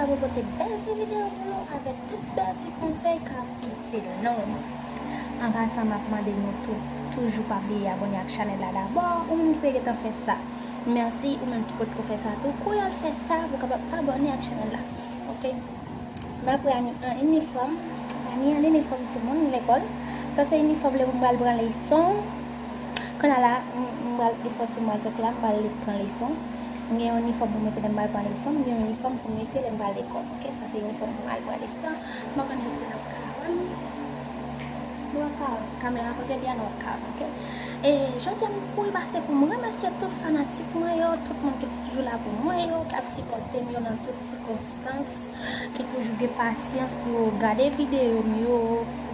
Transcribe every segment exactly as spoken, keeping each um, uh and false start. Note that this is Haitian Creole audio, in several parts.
Mwen pote bèl ti videyo pou nou avèk tout bèl ti konsèy k ap itil nou. An pasan, m ap mande nou tou, toujou pa bliye abòne ak chanèl la dabò. Ou menm ki te gentan fè sa, mèsi. Ou menm ki potko fè sa tou, kouri al fè sa pou w kapab abòne ak chanèl la. Oke? M ap pre Ani an inifòm. Ani an inifòm timoun lekòl. Sa se inifòm lè pou m pral pran leson. Kounye a la, m, m pral sòti, m pral sòti la, m pral pran leson. M gen yon inifòm pou mete lè m pral pran leson, m gen yon inifòm pou mete lè m pral lekòl. Oke, sa se inifòm pou m al pran leson. M pa konnen èske n ap ka wè m. Nou ap ka wè m. Kamera kote l ye a, nou ap ka wè m, oke? E jodi a, m kouri pase pou m remèsye tout fanatik mwen yo, tout moun ki toujou la pou mwen yo, k ap sipòte m yo nan tout sikonstans, ki toujou gen pasyans pou yo gade videyo m yo,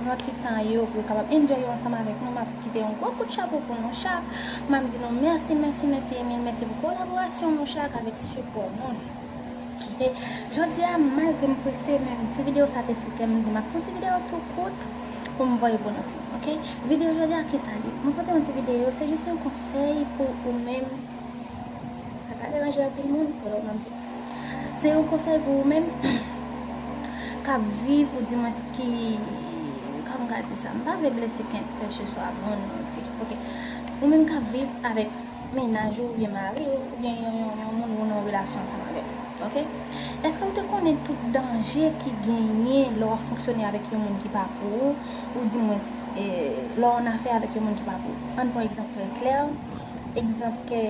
pran ti tan yo pou yo kapab enjoy yo ansanm avèk nou. M ap kite yon gwo kout chapo pou nou chak. M ap di nou mèsi, mèsi, mèsi e mil mèsi pou kolaborasyon nou chak avèk sipò nou. E jodi a, malgre m prese, men ti videyo sa te sou kè m, m di m ap fè yon ti videyo tou kout pou m voye pou nou timoun, oke? Videyo jodi a, kisa l ye? Mwen pote yon ti videyo, se jis yon konsèy pou ou menm. Sa ka deranje anpil moun, fò m di. Se yon konsèy pou ou menm k ap viv, ou di mwens ki, kòman m ka di sa, m pa vle blese kè kèlkeswa moun, oke? Ou menm k ap viv avèk mennaj ou oubyen mari ou, oubyen yon, yon, yon moun ou nan yon relasyon ansanm avèk, oke? Èske ou te konnen tout danje ki genyen lè w ap fonksyone avèk yon moun ki pa pou ou, ou di mwens, e, lè w an afè avèk yon moun ki pa pou ou? Ann pran egzanp trè klè, egzanp ke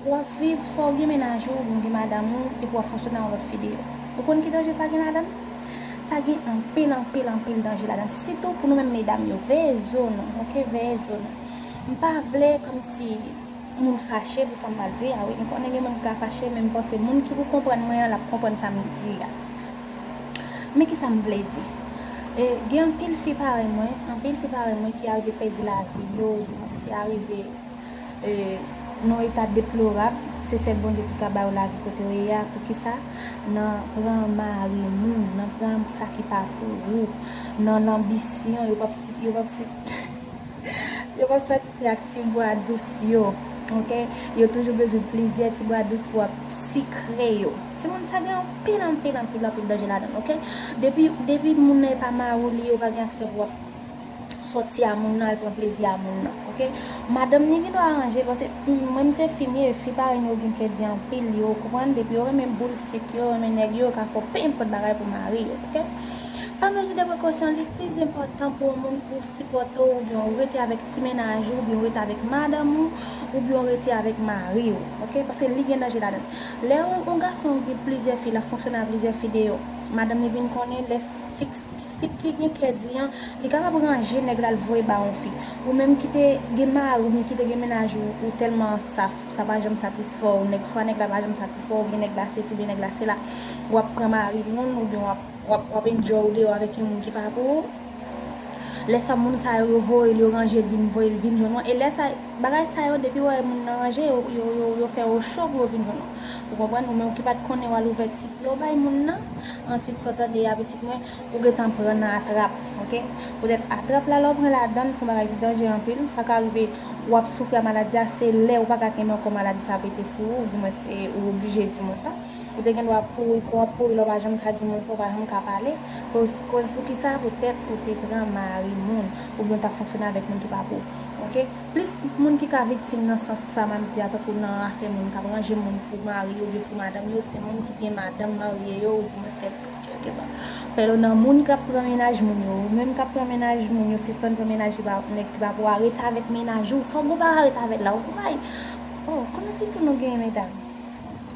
w ap viv, swa w gen mennaj ou, oubyen w gen madanm ou, epi w ap fonksyone ak yon lòt fi deyò. Ou konn ki danje sa gen ladan l? Sa gen anpil, anpil, anpil danje ladan l. Sitou pou nou menm medam yo, veye zo nou, oke? Veye zo nou. M pa vle kòmsi moun fache pou sa m pral di a, wi. M konnen gen moun ki ka fache, men m panse moun ki pou konprann mwen an, l ap konprann sa m di a. Men kisa m vle di? E, gen anpil fi parèy mwen, anpil fi parèy mwen ki arive pèdi lavi yo, di mwens ki arive e, nan yon eta deplorab, se sèl Bondye ki ka ba yo lavi kote yo ye a. Poukisa? Nan pran mari moun, nan pran sa ki pa pou ou, nan lanbisyon, yo p ap si-, yo p ap si-, yo p ap satisfè ak ti bwa dous yo, oke? Yo toujou bezwen plizyè ti bwa dous pou ap sikre yo. Timoun, sa gen anpil, anpil, anpil, anpil danje ladan l, oke? Depi, depi moun nan e pa mari w li ye, ou pa gen aksè pou w ap sòti a moun nan, al pran plezi a moun nan, oke? Madanm ni gen dwa aranje l, paske, mm, mwen m se fi m ye, fi parèy nou yo gen kè di anpil, yo konprann, depi yo renmen boul sik, yo renmen nèg yo, yo ka fè w pe enpòt bagay pou mari yo, oke? Pa mezi de prekosyon, li plis enpòtan pou yon moun pou sipòte w, oubyen w rete avèk ti mennaj ou, oubyen w rete avèk madanm ou, oubyen w rete avèk mari w, oke? Paske li gen danje ladan l. Lè yon, yon gason gen plizyè fi, l ap fonksyone ak plizyè fi deyò, madanm li vin konnen, lè fi, fi ki gen kè di an, li kapab ranje nèg la, l voye ba yon fi. Ou menm ki te gen mari, oubyen ki te gen mennaj ou, ou tèlman saf, sa pa janm satisfè w, nèg, swa nèg la pa janm satisfè w, oubyen nèg la sesi, oubyen nèg la sela, w ap pran mari moun, oubyen w ap, w ap, w ap enjoy ou deyò avèk yon moun ki pa pou ou. Lè sa moun sa yo, yo voye l, yo ranje l, vin voye l, vin jwenn ou an. E lè sa, bagay sa yo, depi w wè moun nan ranje, yo, yo, yo, yo fè yo cho pou yo vin jwenn ou. Ou konprann? Ou menm ki pa t konnen, w al ouvè tit yo bay moun nan. Answit, sa w tande a, pitit mwen, ou gentan pran nan atrap, oke? Poutèt atrap la, lè w pran ladan l, se yon bagay ki danje anpil. Sa ka rive, w ap soufri a maladi a, se lè ou pa ka kenbe ankò maladi sa pete sou ou, di mwens, e, ou oblije di moun sa. Ou te gen dwa pouri, kou w ap pouri la, ou pa janm ka di moun sa, ou pa janm ka pale. Koz, koz poukisa? Poutèt ou te pran mari moun, oubyen w t ap fonksyone avèk moun ki pa pou ou. Oke? Plis moun ki ka viktim nan sans sa m ap di a, tankou nan afè moun k ap ranje moun pou mari yo oubyen pou madanm yo, se moun ki gen madanm marye yo, ou di mwens kèk, kèk, kèk, fè yo nan moun k ap pran mennaj moun yo. Ou menm k ap pran mennaj moun yo, sispann pran mennaj ki pa, nèg ki pa pou a, rete avèk mennaj ou. Sa w gen w pa ka rete avè l la, ou konprann? Oh, konbyen ti tou nou genyen, medam?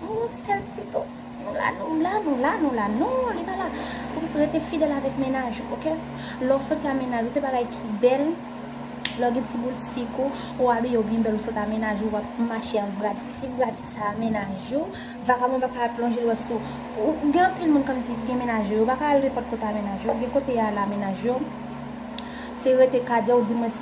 Yon sèl ti tou. Nou la, nou la, nou la, nou la. Non, li pa la. Fokis rete fidèl avèk mennaj ou, oke? Lè w soti a mennaj ou, se bagay ki bèl. Lè w gen ti boul sik ou, ou abiye w byen bèl, ou sot a mennaj ou, w ap mache an brad si brad sa a mennaj ou. Vakabon pa ka al plonje dwèt sou ou. Ou gen anpil moun kòmsi ki gen mennaj yo, yo pa ka al nenpòt kote a mennaj yo. Gen kote y al a mennaj yo. Se rete kadya ou di mwens,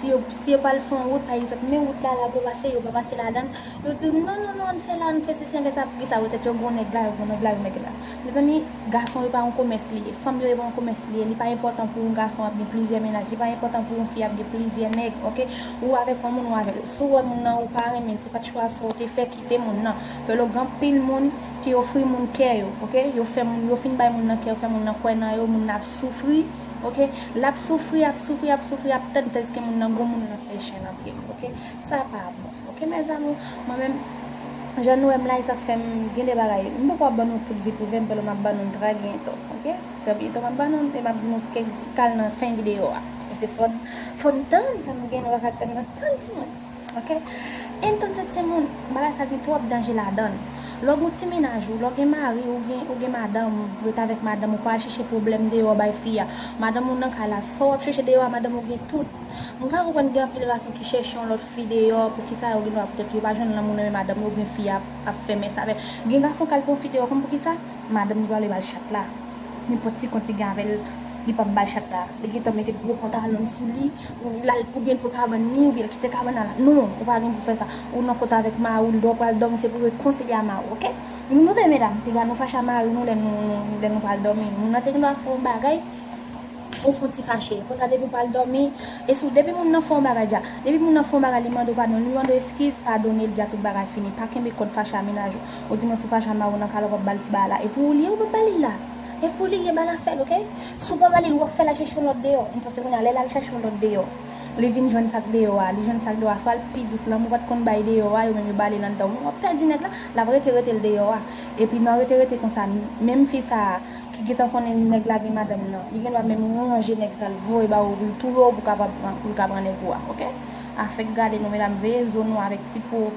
Si yo, si yo pral fè yon wout, pa egzanp, men wout la, la pou pase, yo pa pase ladan l, yo di w, non, non, non, ann fè la, ann fè sesi, ann fè sa, poukisa? Poutèt yo gen yon nèg la, yo gen yon nèg la, yo gen nèg la. Mezanmi, gason yo pa yon komès li ye, fanm yo pa yon komès li ye, li pa enpòtan pou yon gason ap gen plizyè mennaj, li pa enpòtan pou yon fi ap gen plizyè nèg, oke? Ou avèk yon moun, ou avèk l. Si w wè moun nan, ou pa renmen l, se pa t chwa sa w te fè, kite moun nan. Pèlò, gen anpil moun ki ofri moun kè yo, oke? Yo fè moun, yo fin bay moun nan kè, yo fè moun nan kwè nan yo, moun nan ap soufri, oke? L ap soufri, ap soufri, ap soufri, ap tann tèske moun nan, gwo moun nan fè chen nan pye l, oke? Sa pa bon, oke, mezanmi? Mwen menm, jan nou wè m la, e sa k fè m gen de bagay. M poko ap ban nou tout vi prive m, pèlò m ap ban nou trè byento, oke? Trè byento m ap ban nou, e m ap di nou kèk ti kal nan fen videyo a. Paske fò n, fò n tann sa m gen dwa ka tann nan, tann timoun. Oke? Entonse, timoun, bagay sa gen twòp danje ladan l. Lè w gen yon ti mennaj ou, lè w gen mari, ou gen, ou gen madanm ou, rete avèk madanm ou, pa al chèche pwoblèm deyò bay fi a. Madanm ou nan kay la, sa w ap chèche deyò a, madanm ou gen tout. M ka konprann gen anpil gason ki chèche yon lòt fi deyò, poukisa yo gen dwa poutèt yo pa jwenn lanmou nan men madanm yo, oubyen fi a ap fè mès avè l. Gen gason k al pran fi deyò, konn poukisa? Madanm li pa vle ba l chat la. Nenpòt ti kont li gen avè l, li p ap ba l chat la. Li gentan mete gwo pantalon l sou li, l al oubyen l pran kabann li, oubyen l kite kabann nan la. Non, ou pa gen pou fè sa. Ou nan kont avèk mari w, lè w pral dòmi, se pou w rekonseye a mari w, oke? Nou menm medam, piga nou fache a mari nou lè nou, nou, lè nou pral dòmi. Moun nan te gen dwa fè yon bagay, ou fè yon ti fache. Konsa, depi w pral dòmi, e si w, depi moun nan fè yon bagay dja, depi moun nan fè yon bagay, li mande w padon, li mande w eskiz, padone l, di a tout bagay fini. Pa kenbe kòd fache a mennaj ou. Ou di mwen si w fache a mari w nan kay la, w p ap ba l ti bagay la. E pou ou li ye, ou p ap ba li la. E pou li li ye, ba l afè l, oke? Si w pa ba li l, w ap fè l al chèche yon lòt deyò. Entonse, kounye a, lè l al chèche yon lòt deyò, li vin jwenn sa k deyò a, li jwenn sa k deyò a, swa l pi dous, lanmou pa t konn bay deyò a, yo menm yo ba li l anndan. W ap pèdi nèg la, l ap rete, rete l deyò a. Epi nan rete, rete konsa, menm fi sa a, ki gentan konnen nèg la gen madanm nan, li gen dwa menm ranje nèg sa l voye ba ou pou l touye w pou w kapab pran, pou l ka pran nèg ou a, oke? Afèk gade nou, medam, veye zo nou avèk ti po,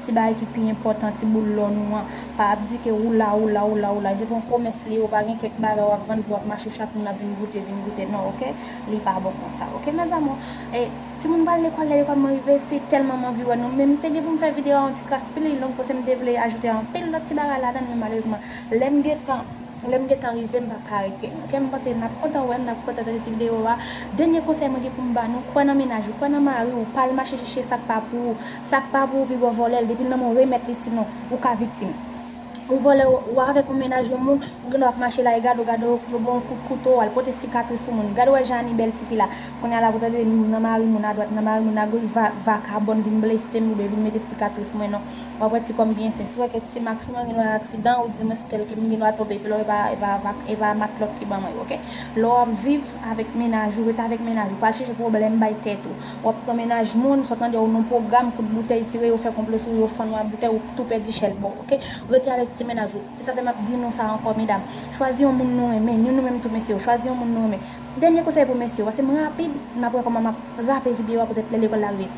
ti bagay ki pi enpòtan, ti boul lò nou an. Pa ap di ke ou la, ou la, ou la, ou la. Se pa yon komès li ye, ou pa gen kèk bagay w ap vann pou w ap mache chak moun ap vin goute, vin goute. Non, oke? Li pa bon konsa, oke, mes amours? E, timoun pral lekòl, lè lekòl mwen rive, se tèlman m anvi wè nou. Men m te gen pou m fè videyo a yon ti kras pi long, paske m te vle ajoute anpil lòt ti bagay ladan l, men malerezman, lè m gentan Lè m gentan rive, m pa ka rete. Oke, m panse n ap kontan wè m, n ap kontan tande ti videyo a. Dènye konsèy mwen gen pou m ba nou, kwè nan mennaj ou, kwè nan mari w, pa al mache chèche sa k pa pou ou. Sa k pa pou ou, piga w vòlè l, depi l nan men w, remèt li, sinon, ou ka viktim. Ou vòlè, ou avèk yon mennaj yon moun, ou gen dwa ap mache la, e gade w, gade w, yo ba w yon kout kouto, al pote sikatris pou moun. Gade w wè jan Annie bèl tifi la. Kounye a la, pou tande m nan mari moun adwat, nan mari moun agoch, va, vakabòn vin blese m, oubyen vin mete sikatris mwen, non. W ap wè ti kò m byen sen. Si w wè kèk ti mak sou mwen, gen dwa aksidan, ou di mwen se tèl ke m gen dwa tonbe, epi lò e pa, e pa, e pa matlòt ki ban mwen yo, oke? Lè w ap viv avèk mennaj ou, rete avèk mennaj ou, pa al chèche pwoblèm bay tèt ou. W ap pran mennaj moun, sa w tande w nan pwogram, kout boutèy tire, yo fè konplo sou ou, yo fann ou ak boutèy, ou tou pèdi chèl ba w, oke? Rete avèk ti mennaj ou. Se sa fè m ap di nou sa ankò, medam. Chwazi yon moun nou renmen, ni nou menm tou mesye yo, chwazi yon moun nou renmen. Dènye konsèy pou mesye yo, paske m rapid, n ap wè kòman m ap rape videyo a poutèt lè lekòl la rive.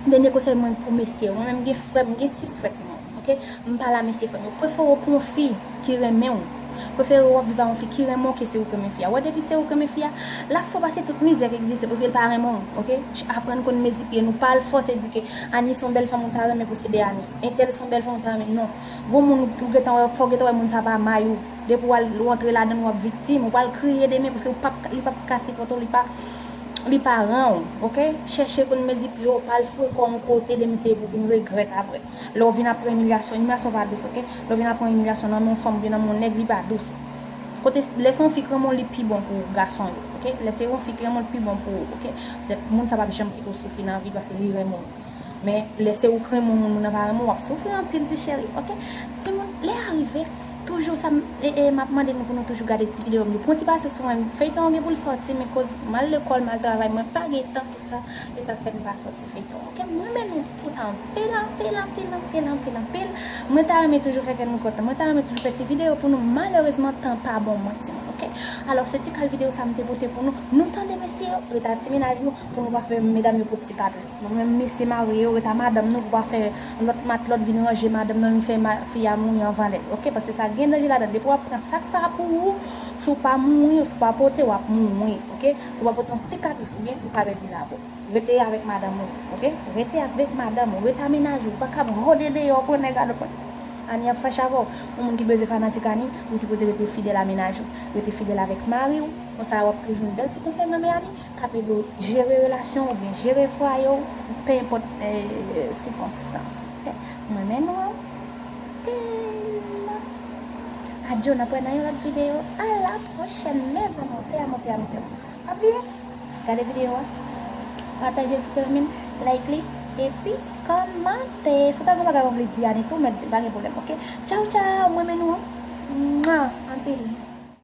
Dènye konsèy mwen pou mesye yo, mwen menm m gen frè, m gen sis frè timoun, oke? M pale a mesye frè m yo, prefere w pran yon fi ki renmen w. Prefere w ap viv a yon fi ki renmen w ke se ou k renmen fi a. Ou wè depi se ou k renmen fi a, l ap fè w pase tout mizè k egziste paske l pa renmen w, oke? Aprann konn mezi pye nou, pa al fòse di ke Annie se yon bèl fanm ou ta renmen posede Annie. Entèl se yon bèl fanm ou ta renmen, non. Gon moun ou gentan wè, fò w gentan wè moun sa pa may ou. Depi w al rantre ladan l, w ap viktim, ou pral kriye demen paske ou p ap, li p ap ka sipòte w, li pa, li pa ran w, oke? Chèche konn mezi pye w, pa al foure kò w yon kote demen se pou w vin regrèt apre. Lè w vin ap pran imilyasyon, imilyasyon pa dous, oke? Lè w vin ap pran imilyasyon nan men yon fanm oubyen nan men yon nèg, li pa dous. Kote, lè se yon fi k renmen w, li pi bon pou gason yo, oke? Lè se yon fi k renmen w, li pi bon pou ou, oke? Petèt moun sa p ap janm kite w soufri nan vi paske li renmen w. Men lè se ou k renmen yon moun, moun nan pa renmen w, w ap soufri anpil ti cheri, oke? Timoun, lè a rive, toujou sa m, e, e, m ap mande nou pou nou toujou gade ti videyo m yo. Pran ti pasyans pou mwen, feyton an gen pou l sòti, men koz m al lekòl, m al travay, mwen pa gen tan pou sa, e sa k fè m pa sòti feyton, oke? M renmen nou tout anpil, anpil, anpil, anpil, anpil, anpil. Mwen ta renmen toujou fè kè nou kontan, mwen ta renmen toujou fè ti videyo pou nou, malerezman, tan pa bon mwen, timoun, oke? Alò, se ti kal videyo sa m te pote pou nou. Nou tande mesye yo, rete ak ti mennaj nou, pou nou pa fè medam yo pot sikatris. Nou menm mesye marye yo, rete a madanm nou pou pa fè lòt matlòt vin ranje madanm nan, vin fè ma-, fi a mouri anvan lè l, oke? Paske sa gen danje ladan. Depi w ap pran sa k pa pou ou, si w pa mouri, si w pa pote, w ap mouri, oke? Si w pa pote yon sikatris, oubyen ou ka pèdi lavi w. Rete avèk madanm ou, oke? Rete avèk madanm ou, rete a mennaj ou, ou pa ka ap rode deyò, pran nèg a lòt bò. Annie ap fache avè w. Yon moun ki bezwen fanatik Annie, ou sipoze rete fidèl a mennaj ou, rete fidèl avèk mari w. Konsa w ap toujou jwenn bèl ti konsèy nan men Annie k ap ede w jere relasyon w oubyen jere fwaye w, penenpòt eh, sikonstans. Ok? Mwen men nou an. Tèlman. Adyo, n ap wè nan yon lòt videyo. A la pwochèn, mezanmi, te amo, te amo, te amo. Pa bliye, gade videyo a, pataje l si w te renmen l, like li, epi kòmante. Si w ta gen bagay w vle di Annie tou, mèt di l, pa gen pwoblèm, ok? Tchaw, tchaw, mwen men nou an. Mwa, anpil.